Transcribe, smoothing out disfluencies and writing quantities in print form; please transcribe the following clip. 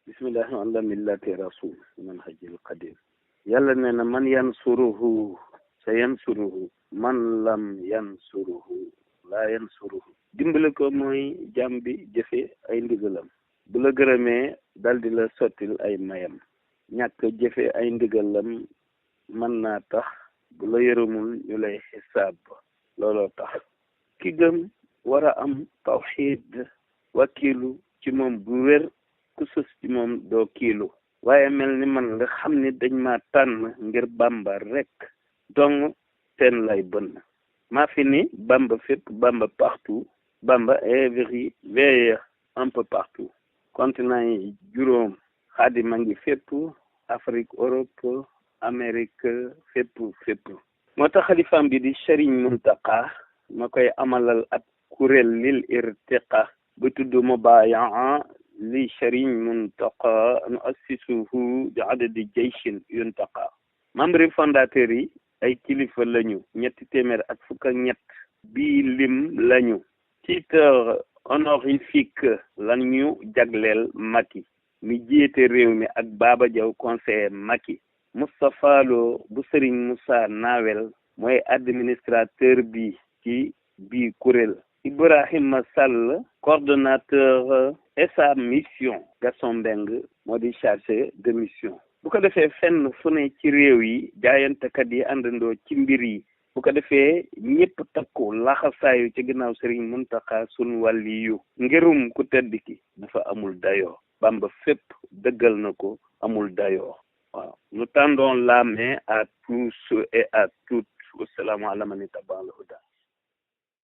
bismillahi ala millati rasul man hajil qadim. yàlla nee na man yansuruhu sa yansuruhu man lam yansuruhu laa yansuruhu. dimbali ko mooy jàmm bi jëfe ay ndigalam. bu la gërëmee dal di la sottil ay mayam. ñàkk jëfe ay ndigalam mën naa tax bu la yërëmul ñu lay xisaab. looloo tax ki gëm war a am tawxiid wakiilu ci moom bu wér. ku sës ci moom doo kiilu. waaye mel ni man nga xam ni dañ ma tànn ngir Bamba rek dong seen lay bënn. maa fi ni Bamba fépp Bamba partout Bamba everywhere un peu partout. continent yi juróom xaadima ngi fépp Afrique Europe Amérique fépp moo tax xalifaam bi di Sëriñ Muntaqa ma koy amalal ab kuréel lil irtiqa bu tudd mubayaa li Sëriñ Muntaqa nu assisuhu bi adadi jayshin yuntaqa. membre fondateur yi ay kilifa lañu 300 bii lim lañu. titre honorifique lañu jagleel Macky mi jiite réew mi ak Baba Diaw conseiller Macky. Moustapha Lo bu Serigne Moussa Nawel mooy administrateur bi ci bii kuréel. Ibrahima Sall coordonnateur et sa mission. Gaston Mbengue moo di chargé de mission. bu ko defee fenn fu ne ci réew yi jaayantekat yi àndandoo ci mbir yi. bu ko defee ñëpp takku laxasaayu ci ginnaaw Serigne Mountakha sunu wàlliyu ngirum ku tedd ki dafa amul dayoo. Bamba fépp dëggal na ko amul dayoo. waaw nous tendons la main à tous et à toutes. Wassalamu ala man ittaba al huda.